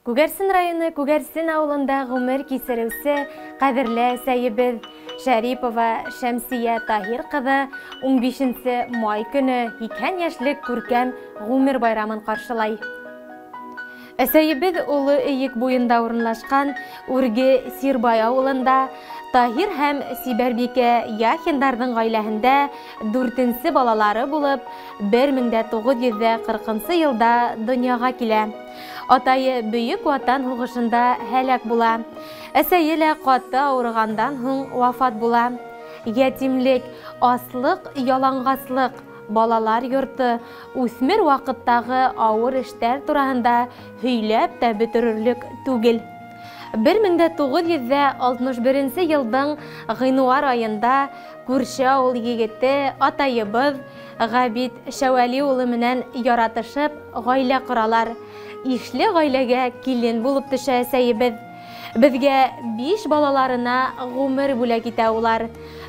Күгәрсен районы Күгәрсен ауылында ғүмер кисереүсе ҡәҙерле әсәйебеҙ Шәрипова Шәмсиә Таһир ҡыҙы 15 май көнө 80 йәшлек күркәм ғүмер байрамын ҡаршылай. Әсәйебеҙ Оло Эйек буйында урынлашҡан Үрге Сирбай ауылында Таһир һәм Сибәрбикә Яхиндарҙың ғаиләһендә 4-нсе балалары булып 1940 йылда донъяға килә. Атайы Бөйөк Ватан һуғышында һәләк була. Әсәйе лә ҡаты ауырығандан һуң вафат була. Йәтимлек, аслыҡ, яланғаслыҡ, балалар йорто, үҫмер ваҡыттағы ауыр эштәр тураһында һөйләп тә бөтөрөрлөк түгел. 1961 йылдың ғинуар айында күрше ауыл егете атайыбыҙ Ғәбит Шәүәли улы менән яратышып ғаилә ҡоралар. Ишле ғаиләгә килен булып төшә әсәйебеҙ. Беҙгә 5 балаларына ғүмер бүләк итә улар.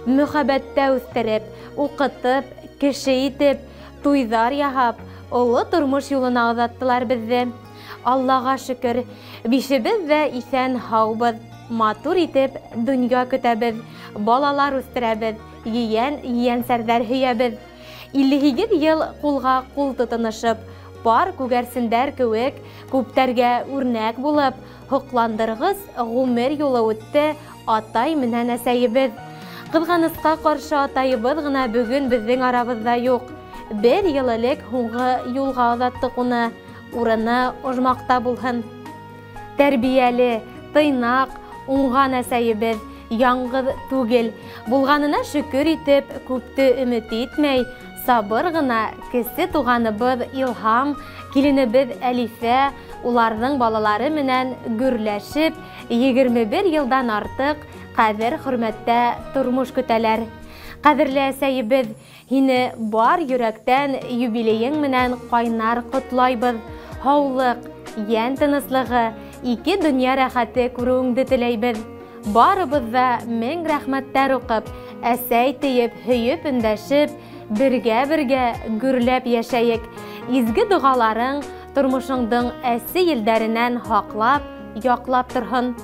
Мөхәббәттә үҫтереп, уҡытып, кеше итеп, туйҙар яһап, оло тормош юлына оҙаттылар беҙҙе. Аллаға шөкөр, бишебеҙ ҙә иҫән һаубыҙ, матур итеп донъя көтәбеҙ, балалар үҫтерәбеҙ, ейән-ейәнсәрҙәр һөйәбеҙ. 58 йыл ҡулға ҡул тотоношоп, пар күгәрсендәр кеүек күптәргә үрнәк булып, һоҡландырғыс ғүмер юлы үтте атай менән әсәйебеҙ. Ҡыҙғанысҡа ҡаршы атайыбыҙ ғына бөгөн беҙҙең арабыҙҙа юҡ. Бер йыл элек һуңғы юлға оҙаттыҡ уны. Урыны ожмаҡта булһын. Тәрбиәле, тыйнаҡ, уңған әсәйебеҙ яңғыҙ түгел. Булғанына шөкөр итеп, күпте өмөт итмәй, сабыр ғына кесе туғаныбыҙ Илһам, киленебеҙ Әлифә, уларҙың балалары менән гөрләшеп, 21 йылдан артыҡ ҡәҙер-хөрмәттә тормош көтәләр. Ҡәҙерле әсәйебеҙ, һине бар йөрәктән юбилейың менән ҡайнар ҡотлайбыҙ. Һаулыҡ, йән тыныслығы, ике донъя рәхәте күреүеңде теләйбеҙ. Барыбыҙ ҙа мең рәхмәттәр уҡып, әсәй тейеп, һөйөп өндәшеп, бергә-бергә гөрләп йәшәйек. Изге доғаларың тормошоңдоң әсе елдәренән һаҡлап, яҡлап торһон.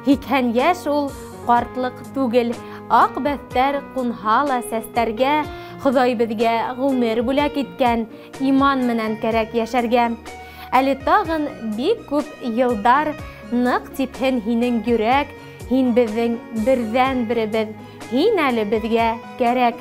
80 йәш ул ҡартлыҡ түгел, аҡ бәҫтәр ҡунһа ла сәстәргә, Хоҙай беҙгә ғүмер бүләк иткән, иман менән кәрәк йәшәргә. Әле тағын бик күп йылдар ныҡ типһен һинең йөрәк, һин беҙҙең берҙән-беребеҙ, һин әле беҙгә кәрәк.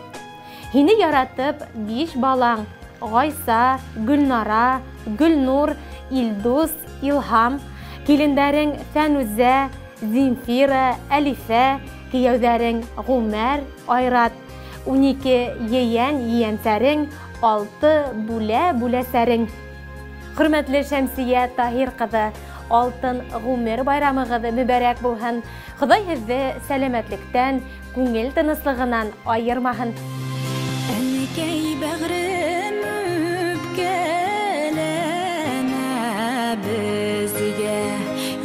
Һине яратып 5 балаң: Ғайса, Гөлнара, Гөлнур, Илдус, Илһам, килендәрең Фәнүзә, Земфира, Әлифә, кейәүҙәрең Ғүмәр, Айрат, 12 ейән-ейәнсәрең, 6 бүлә-бүләсәрең. Хөрмәтле Шәмсиә Таһир ҡыҙы, алтын ғүмер байрамығыҙ мөбәрәк булһын. Хоҙай һеҙҙе сәләмәтлектән, күңел тыныслығынан айырмаһын. Әнекәй бәғрем үпкәләмә беҙгә,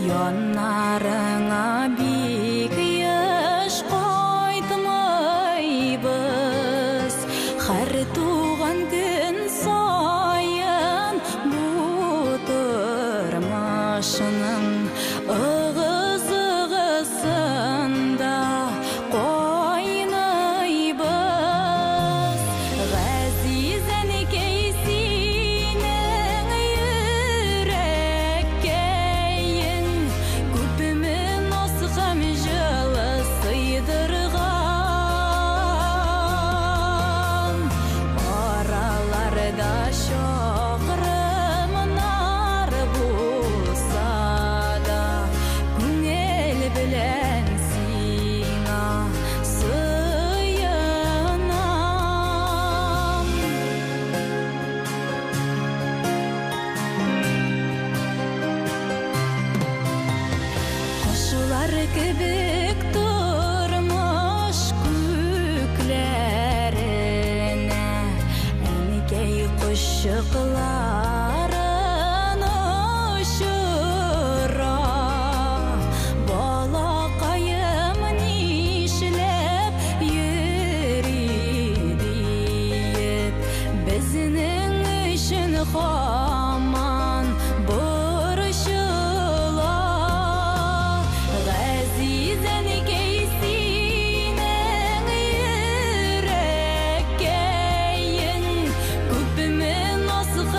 яннарыңа бик йыш ҡайтмайбыҙ. Хәр туған көн сайын бу тормошның ығыз-ығысында ҡайнайбыҙ. Ғәзиз әнекәй, һинең йөрәккәйең күпме наз һәм жылы сыйҙырған. Араларҙа саҡрымнар булса да, күңел белән сиңа сыйынам. Ҡошлар кебек тормош күкләренә, әнекәй ҡошоҡларын осора. Балаҡайым нишләп йөрөй тиеп, беҙҙең өсөн һаман борсола.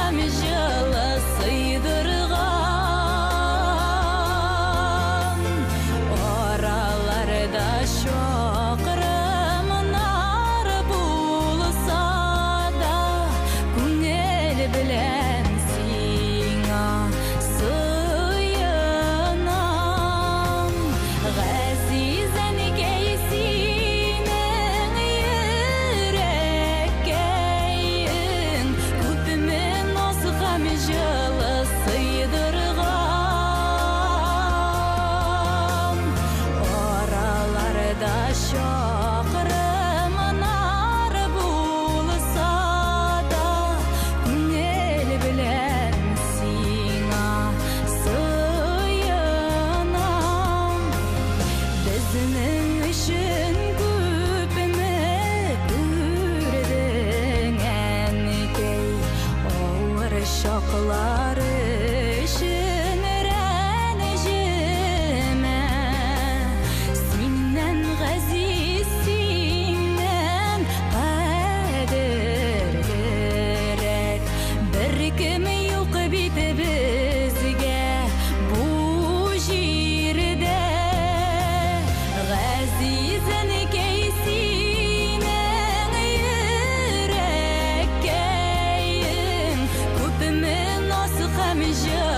һәм җылы сыйдырган. Араларда чакрымнар булса да, күңел белән сиңа сыенам. Газиз әнкәй, синең йөрәккәең күпме наз һәм җылы сыйдырган. Араларда чакрымнар булса да, күңел белән сиңа сыенам. Безнең өчен күпме күрдең, әнкәй, авыр чаклар өчен рәнҗемә. Синнән газиз, синнән кадерлерәк беркем юк бит безгә бу җирдә. Газиз әнкәй, синең йөрәккәең күпме наз һәм җылы